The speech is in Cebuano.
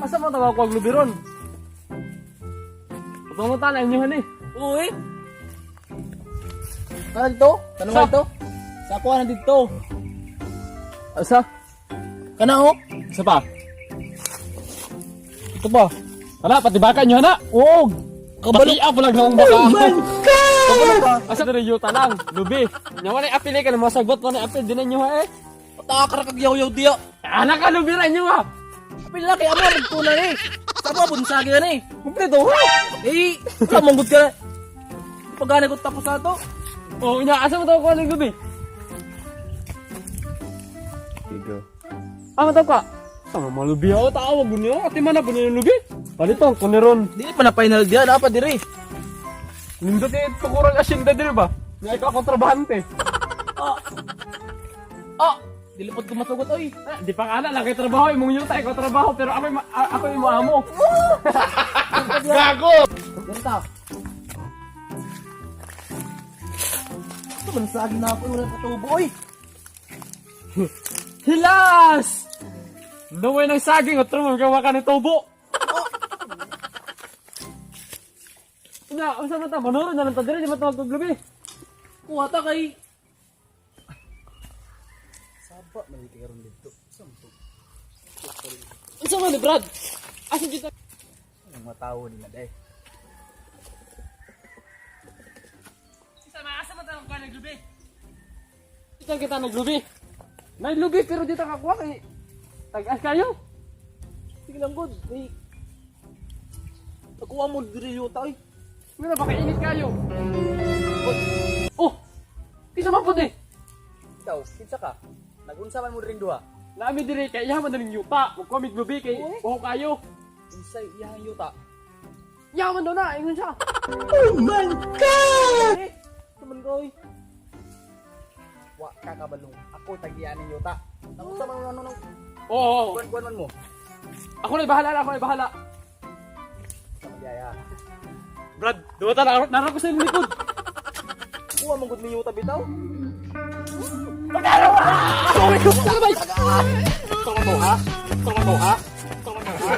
Asa mo tawag kog lubiron? Pamunta na inyo hani. Uy! Ano dito? Tanong Sa? dito? Sa ako na dito. Asa? Kana oh. Isa pa. Ito ba? Wala, patibakan nyo na. Oo. Kabalo. Pati lang ng baka. Oh my God! Asa na yuta lang, lubi. Nya wala apil ka na masagot wala apil din ninyo ha eh. Patakar kag yaw-yaw diya. Anak ka lubi ra inyo ha. Apil na kay amo magtuna ni. Sa mo bunsagi na ni. Kumpleto ha. Eh, wala mong good ka na. Pagana ko tapos na to. Oh, nya asa mo tawag ko ng lubi? Tigo. Ah, mataw ka. Sama malubi ako tao wag niyo. Ati man na bunyo yung lubi. Palito kuniron. Dili pa na final diya, dapat diri. Nindot eh tukuran asyenda diri ba? Nya ikaw kontrabante. Ah. Ah, dili pod ko masugot oy. Ah, di pa kala lang kay trabaho imong yuta ikaw trabaho pero ako ako yung amo. Gago! Ganita. Ito bunsagi na ako wala katubo oy. Hilas! Naway ng saging otro mo gawa ka ni tubo. Ina, unsa man ta manuro na lang ta diri di man tawag lubi. Kuha ta kay Saba man dito karon dito. Sampo. Unsa man ni Brad? Asa jud ta? Ang matawo nila day. Unsa man asa man ta ka naglubi? Dito kita naglubi. Naglubi pero dito ka kuha kay tag-as kayo. Sige lang good. Ay. Nakuha mo diri yuta oy. Ngano baka init kayo. Oh. Kisa man pud eh. Ikaw, kinsa ka? Nagunsa man mo ring duha? Lami diri kay iya man daling yuta. Ug kami glubi kay oh kayo. Unsay iyang yuta? Iya man daw na ingon siya. Oh my God! Eh, tuman ko oy. Wa ka kabalong. Ako tagian ning yuta. Nagunsa man mo ano nang Oo. Oh, kuan-kuan man mo? Ako na bahala, ako na bahala. Sa magyaya. Brad, duwa ta naro, naro ko sa imong likod. Kuha man gud ni yuta bitaw. Tama mo ha? Tama mo ha? Tama mo ha?